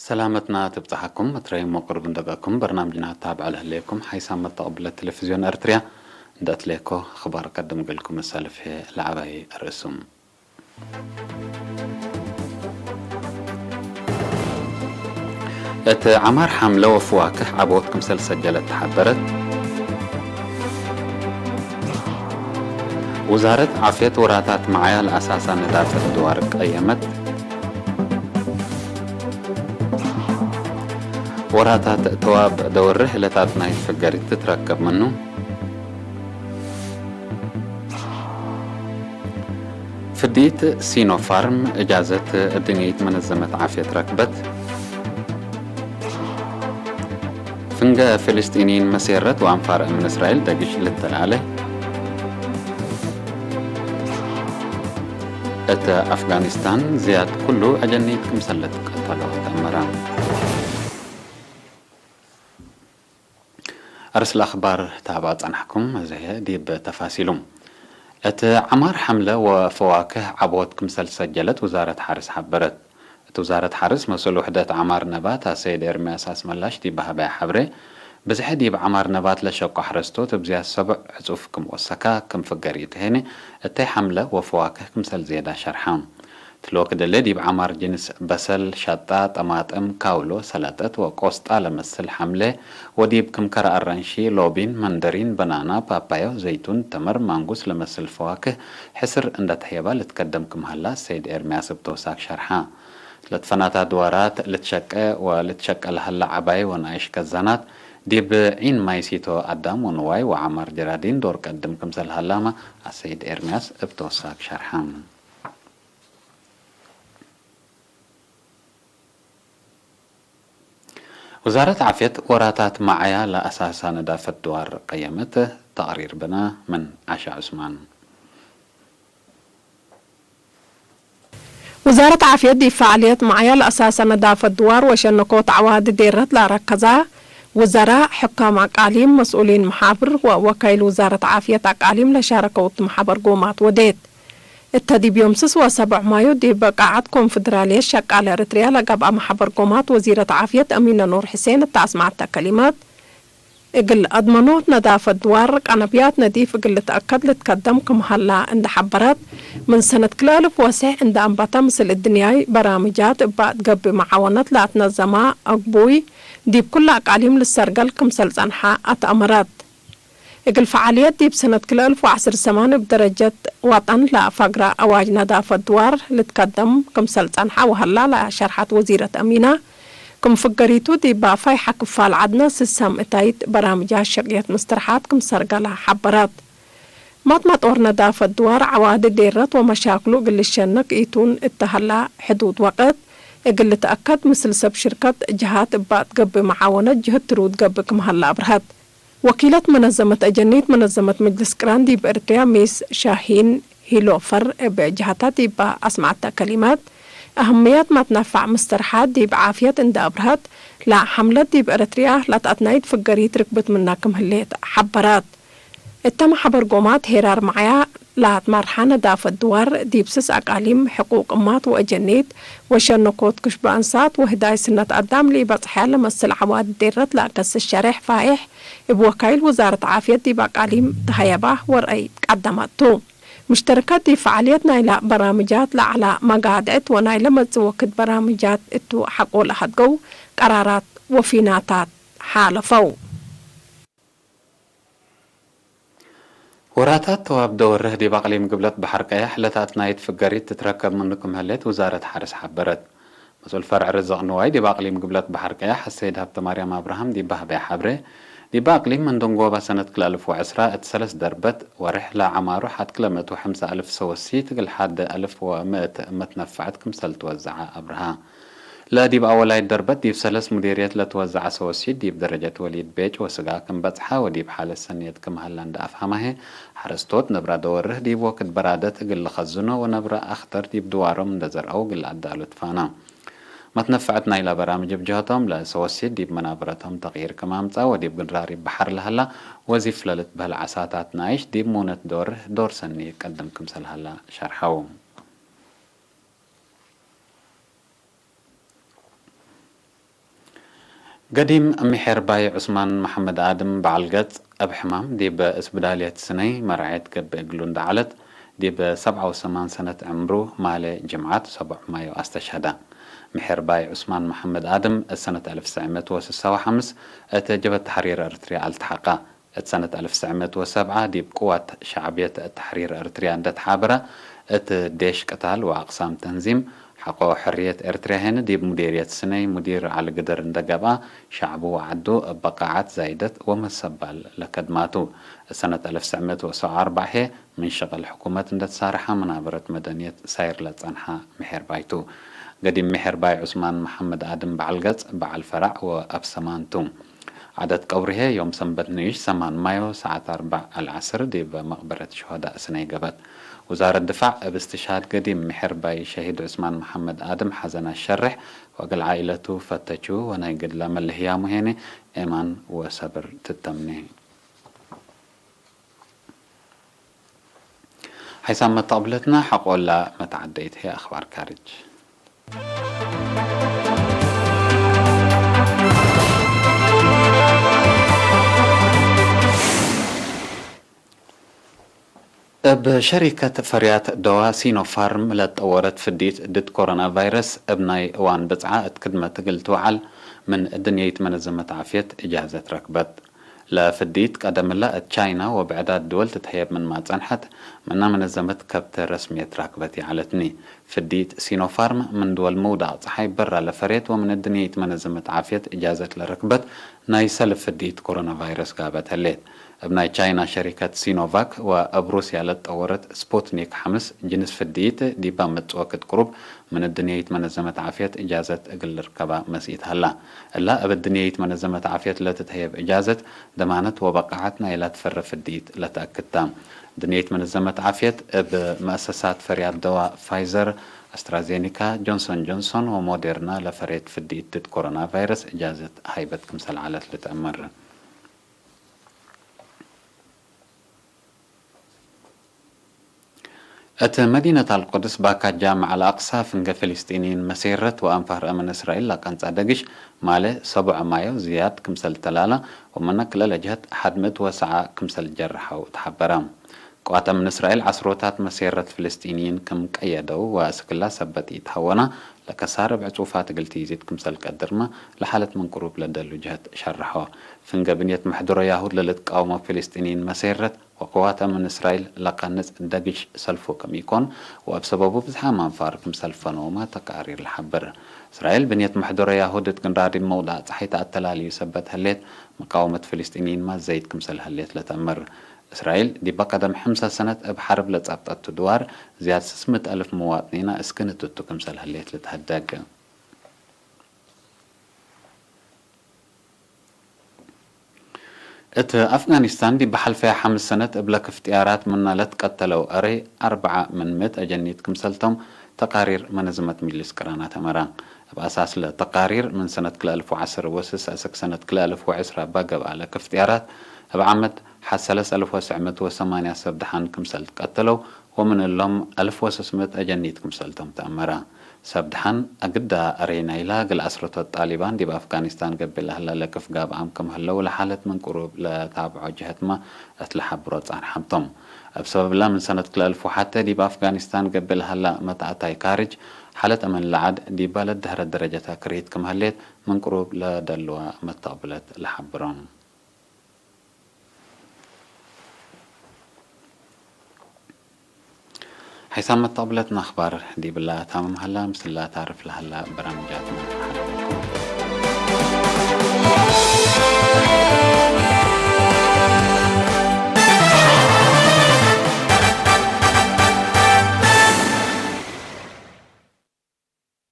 ሰላመትና ትብጻሓኩም፣ መትረይ እሞ ቅርብ እንደቀኩም በርናምጅና ታብዕ ለህሌኩም ሓይሳም መተቐብለ ቴሌቪዝዮን ኤርትርያ እንደእትሌኮ ኣኽባር ቀድም ገልኩም መሳልፍ ለዓባይ ርእሱም። እቲ ዓማር ሓምለ ወፍዋክህ ዓቦት ክምሰል ሰጀለት ተሓበረት። ውዛረት ዓፍየት ወራታት መዓያ ለኣሳሳ ነዳፈት ድዋር ቀየመት። ወራታት ተዋብ ደወርህ ለታት ናይ ፍገሪት ትትረከብ ምኑ። ፍዲት ሲኖፋርም እጃዘት እድንይት መነዘመት ዓፍየት ረክበት። ፍንገ ፍልስጢንይን መሴረት ወኣንፋር እምን እስራኤል ደግሽ ልተላለ። እተ ኣፍጋኒስታን ዝያድ ኩሉ ኣጀኒት ክምሰለት ቀተሎ ተመራ። ኣርስ ለኣኽባር ታባ ጸናሕኩም፣ እዚ ዲብ ተፋሲሉ። እቲ ዓማር ሓምለ ወፈዋክህ ዓቦት ክምሰል ሰጀለት ውዛረት ሓርስ ሓበረት። እቲ ውዛረት ሓርስ መስኡል ውሕደት ዓማር ነባት ኣሰይድ ኤርምያስ ኣስመላሽ ዲብ ሃበያ ሓብሬ፣ ብዝሒ ዲብ ዓማር ነባት ለሸቆ ሓረስቶት እብዝያ ሰብዕ ዕጹፍ ክም ወሰካ ክም ፍገር ይትሄኒ፣ እተይ ሓምለ ወፈዋክህ ክምሰል ዝየዳ ሸርሓ። ትልወ ክደለ ዲብ ዓማር ጅንስ በሰል፣ ሻጣ፣ ጠማጥም፣ ካውሎ፣ ሰላጠት ወቆስጣ ለመስል ሓምለ ወዲብ ክም ከረ ኣራንሺ፣ ሎቢን፣ መንደሪን፣ በናና፣ ፓፓዮ፣ ዘይቱን፣ ተመር፣ ማንጉስ ለመስል ፈዋክህ ሕስር እንዳተሕየባ ልትከደም ክምሃላ ሰይድ ኤርምያስ እብ ተውሳክ ሸርሓ። ለትፈናታ ድዋራት ልትሸቀ ወልትሸቀ ለሃላ ዓባይ ወናእሽ ከዛናት ዲብ ዒን ማይ ሲቶ ኣዳም ወንዋይ ወዓማር ጀራዲን ዶር ቀድም ክምሰል ሃላማ ኣሰይድ ኤርምያስ እብ ተውሳክ ሸርሓ። ውዛረት ዓፍየት ወራታት መዓያ ለኣሳሳ ነዳፈት ድዋር ቀየመት። ተቕሪር ብና ምን ዓሻ ዑስማን። ውዛረት ዓፍየት ዲብ ፈዓልየት መዓያ ለኣሳሳ ነዳፈት ድዋር ወሸነኮት ዓዋዲ ዴረት ለኣረከዛ ውዘራ፣ ሕካም ኣቃሊም፣ መስኡሊን መሓብር ወወካይል ውዛረት ዓፍየት ኣቃሊም ለሻረከውት መሓበር ጎማት ወዴት። እተ ዲብ ዮም ስስ ወሰብዕ ማዩ ዲብ ቃዓት ኮንፈደራልየት ሸቃለ ኤርትርያ ለገብኣ መሓበር ጎማት ወዚረት ዓፍየት ኣሚነ ኑር ሕሴን እተ ኣስማዕተ ከሊመት፣ እግል ኣድመኖት ነዳፈት ድዋር ቀነብያት ነዲፍ እግል ልትአከድ ልትከደም ክም ሀላ እንደ ሐበረት፣ ምን ሰነት ክልኤ እልፍ ወሴሕ እንደ አንበተ ምስል እድንያይ በራምጃት እባ እትገብእ መዓወነት ለአትነዘማ አግቡይ ዲብ ኩለ አቃሊም ልሰርገል ክምሰል ጸንሐ አትአመረት። እግል ፈዓልየት ዲብ ሰነት ክልኤ እልፍ ወዐስር ሰማን እብ ደረጀት ወጠን ለአፈግረ አዋጅ ነዳፈት ድዋር ልትከደም ክምሰል ጸንሐ ወሀላ ለሸርሐት ወዚረት አሚና፣ ክም ፍገሪቱ ዲብ ፋይሐ ክፋል ዐድነ ስሰም እታይት በራምጃት ሸቅየት ምስትርሓት ክም ሰርገላ ሐበረት። ማትመጦር ነዳፈት ድዋር ዐዋዲ ዴረት ወመሻክሉ እግል ልሸነክ ኢቱን እተ ሀላ ሕዱድ ወቅት እግል ልትአከድ ምስል ሰብ ሽርከት ጀሃት እባ እትገብእ መዓወነት ጅህት ትሩድ ገብእ ክም ሀላ አብርሀት። ወኪለት መነዘመት አጀኒት መነዘመት መጅልስ ቅራን ዲብ ኤርትርያ ሚስ ሻሂን ሂሎፈር እብ ጀሀታ ዲባ አስመዐተ ከሊመት፣ አህምየት መትነፋዕ ምስተርሓት ዲብ ዓፍየት እንደ አብርሀት፣ ለሐምለት ዲብ ኤረትርያ ለትአትናይት ፍገሪት ርክብት ምና ክም ህሌት ሐበረት። እተ መሐበር ጎማት ሄራር መዓያ ለአትመርሐ ነዳፈት ድዋር ዲብ ስስ አቃሊም፣ ሕቁቅ እማት ወአጀኒት ወሸነኮት ክሽበ አንሳት ወህዳይ ስነት አዳም ለኢበጽሐ ለመስል ዐዋዲ ዴረት ለአከስስ ሸሬሕ ፋይሕ፣ እብ ወካይል ውዛረት ዓፍየት ዲብ አቃሊም ተሀየባ ወረአይ ቀደመት ቱ። ሙሽተረከት ዲብ ፈዓልየት ናይላ በራምጃት ለዐላ መጋድዕት ወናይለ መጽእ ወክድ በራምጃት እቱ ሐቆ ለአሀድገው ቀራራት ወፊናታት ሓለፈው። ወራታት ተዋብ ደወርህ ዲብ አቅሊም ግብለት በሐር ቀያሕ ለተአትናይት ፍገሪት ትትረከብ ምኑ ክም ህሌት ውዛረት ሐርስ ሐበረት። መስኡል ፈርዕ ርዝቅ ንዋይ ዲብ አቅሊም ግብለት በሐር ቀያሕ አሰይድ ሀብተማርያም አብርሃም ዲብ በህበያ ሐብሬ፣ ዲብ አቅሊም ምን ደንጎባ ሰነት ክልኤ እልፍ ወዐስራ እት ሰለስ ደርበት ወርሕ ለዐማሩ ሐድ ክለ ምእት ወሐምሳ እልፍ ሰወሲት እግል ሐድ እልፍ ወምእት መትነፈዐት ክምሰል ትወዘዐ አብርሃ። ለዲብ አወላይት ደርበት ዲብ ሰለስ ሙዲርየት ለትወዘዐ ሰወሲት ዲብ ደረጀት ወሊድ ቤጭ ወስጋ ክም በጽሐ ወዲብ ሓለት ሰንየት ክም ሀላ እንደ አፍሀማሄ፣ ሐረስቶት ነብራ ደወርህ ዲብ ወክድ በራደት እግል ልኸዝኖ ወነብራ አክደር ዲብ ድዋሮም እንደ ዘርአው እግል ለአዳሉ ትፋና። መትነፈዐት ናይላ በራምጅ እብ ጀህቶም ለሰወሲት ዲብ መናበረቶም ተቅይር ክም አምጽአ ወዲብ ግንራሪብ በሐር ለሀላ ወዚፍ ለልትበህል ዐሳታት ናይሽ ዲብ ሙነት ደወርህ ዶር ሰኒ ቀድም ክምሰል ሀላ ሸርሐው። ገዲም ምሒርባይ ዑስማን መሓመድ ኣድም በዓል ገጽ፣ እብ ሕማም ዲብ እስብዳልየት ስነይ መርዓየት ገብእ እግሉ እንደዓለት፣ ዲብ ሰብዓ ወሰማን ሰነት ዕምሩ ማሌ ጅምዓት ሰቡዕ ማዮ ኣስተሽሀዳ። ምሒርባይ ዑስማን መሓመድ ኣድም እት ሰነት ኣልፍ ትስዕ ምእት ወስሳ ወሓምስ እት ጀብሀት ተሕሪር እርትርያ ኣልተሓቃ። እት ሰነት ኣልፍ ትስዕ ምእት ወሰብዓ ዲብ ቅዋት ሸዕብየት ተሕሪር እርትርያ እንደተሓበረ፣ እት ዴሽ ቅታል ወኣቅሳም ተንዚም ሓቆ ሕርየት ኤርትርያ ሄነ ዲብ ሙዴርየት ስነይ ሙዲር ዓሊ ግድር እንደገብኣ፣ ሸዕቡ ወዓዱ እብ በቃዓት ዛይደት ወመሰባል ለከድማቱ። እት ሰነት ኣልፍ ትስዕ ምእት ወሰብዓ ወኣርባዕ ሄ ምን ሸቐል ሕኩመት እንደተሳርሓ መናበረት መደንየት ሳይር ለጸንሓ ምሒርባይቱ። ገዲም ምሒርባይ ዑስማን መሓመድ ኣድም በዓል ገጽ፣ በዓል ፈራዕ ወኣብ ሰማንቱ። ዓደት ቀብሪሄ ዮም ሰንበት ንእሽ ሰማን ማዮ ሰዓት ኣርባዕ ኣልዓስር ዲብ መቕበረት ሸሆዳእ ስነይ ገበት። ውዛረት ድፋዕ እብ እስትሽሃድ ገዲም ምሕርባይ ሸሂድ ዑስማን መሓመድ ኣድም ሓዘና ሸርሕ ወእግል ዓኢለቱ ፈተቹ ወናይ ግድለ መልህያሙ ሄነ ኤማን ወሰብር ትተምኔ። ሓይሳብ መተቕብለትና ሓቆላ መተዓደይት ሄ ኣኽባር ካርጅ። እብ ሸሪከት ፈርያት ደዋ ሲኖፋርም ለጠወረት ፍዲት ድድ ኮሮና ቫይረስ እብ ናይ እዋን ብጽዓ እት ክድመት እግል ትወዓል ምን እድንየይት መነዘመት ዓፍየት እጃዘት ረክበት። ለፍዲት ቀደምላ እት ቻይና ወብዕዳት ድወል ትትሀየብ ምንማ ጸንሐት፣ ምና መነዘመት ከብተ ረስምየት ራክበት ይዓለትኒ። ፍዲት ሲኖፋርም ምን ድወል ምውዳቕ ጸሓይ በራ ለፈርየት ወምን እድንየይት መነዘመት ዓፍየት እጃዘት ለረክበት ናይ ሰልፍ ፍዲት ኮሮና ቫይረስ ጋበት ህሌት። እብ ናይ ቻይና ሸሪከት ሲኖቫክ ወእብ ሩስያ ለጠወረት ስፑትኒክ ሓምስ ጅንስ ፍዲት ዲባ መጽወክት ቅሩብ ምን እድንየይት መነዘመት ዓፍየት እጃዘት እግል ልርከባ መስኢት ሃላ። እላ እብ እድንየይት መነዘመት ዓፍየት ለትትሀየብ እጃዘት ደማነት ወበቃዓት ናይላ ትፈረ ፍዲት ለተአክድታ። እድንየይት መነዘመት ዓፍየት እብ መእሰሳት ፈርያት ደዋ ፋይዘር፣ ኣስትራዜኒካ፣ ጆንሶን ጆንሶን ወሞዴርና ለፈርየት ፍዲት ድድ ኮሮና ቫይረስ እጃዘት ሃይበት ክምሰል ዓለት ልትእመር። እት መዲነት ኣልቁድስ ባካት ጃምዕ ኣልኣቅሳ ፍንገ ፍልስጢንይን መሴረት ወአንፋር እምን እስራኤል ለቀንጻ ደግሽ ማለ ሰቡዕ ማዮ ዝያድ ክምሰል ተላላ ወመነ ክልኤ ለጀሀት ሐድ ምእት ወሰዓ ክምሰል ጀርሐው ተሐበረ። ቅዋት እምን እስራኤል ዐስሮታት መሴረት ፍልስጢንይን ክም ቀየደው ወእስክላ ሰበት ኢትሀወና ለከሳር እብ ዕጹፋት እግል ትይዚት ክምሰል ቀድርመ ለሓለት ምን ቅሩብ ለደሉ ጀሀት ሸርሖ። ፍንገ ብንየት መሕድሮ ያሁድ ለልትቃወሞ ፍልስጢንይን መሴረት ወቅዋት እምን እስራኤል ለቀንጽ ደግሽ ሰልፎ ክም ኢኮን ወእብ ሰበቡ ብዝሓም አንፋር ክምሰል ፈነውማ ተቃሪር ለሐብር። እስራኤል ብንየት መሕደሮ ያሁድ እት ግንራዲብ መውዳእ ጸሓይ ተኣተላልዩ ሰበት ህሌት፣ መቃወመት ፍልስጢንይን ማዘይት ክምሰል ህሌት ለተእምር። እስራኤል ዲበ ቀደም ሐምሳ ሰነት እብ ሐርብ ለጸብጠቱ ድዋር ዝያድ ስስ ምእት አልፍ መዋጥኒና እስክንትቱ ክምሰል ህሌት ልትሀደግ። እት አፍጋኒስታን ዲብ ሐልፈያ ሐምስ ሰነት እብ ለክፍ ጥያራት ምና ለትቀተለው አረይ አርበዓ ምን ምእት አጀኒት ክምሰልቶም ተቃሪር መነዝመት ምጅልስ ቅራናት አመራ። እብ አሳስ ለተቃሪር ምን ሰነት ክልኤ አልፍ ወዐስር ወስስ አስክ ሰነት ክልኤ አልፍ ወዕስራ እባ ገብአ ለክፍ ጥያራት እብ ዓመት ሐሰለስ አልፍ ወስዕ ምእት ወሰማንያ ሰብ ደሓን ክምሰል ትቀተለው ወምን እሎም አልፍ ወስስ ምእት አጀኒት ክምሰልቶም ተአመራ። ሰብ ደሓን አግዳ አሬ ናይላ እግል አስረቶት ጣሊባን ዲብ አፍጋኒስታን ገብእ ለህላ ለክፍ ጋብኣም ክም ህለው ለሓለት ምን ቅሩብ ለታብዖ ጀሀትመ እት ለሐብሮ ጻንሐምቶም። እብ ሰበብላ ምን ሰነት ክልኤ አልፍ ወሐተ ዲብ አፍጋኒስታን ገብእ ለህላ መትአታይ ካርጅ ሓለት አመን ለዐድ ዲባ ለደህረት ደረጀታ ክርሂት ክም ህሌት ምን ቅሩብ ለደልዋ መተቅብለት ለሐብሮም። ሓይሳም መተቕብለትና ኣኽባር ዲብላ ታምም ሃላ ምስላ ታርፍ ለሃላ በራምጃትና።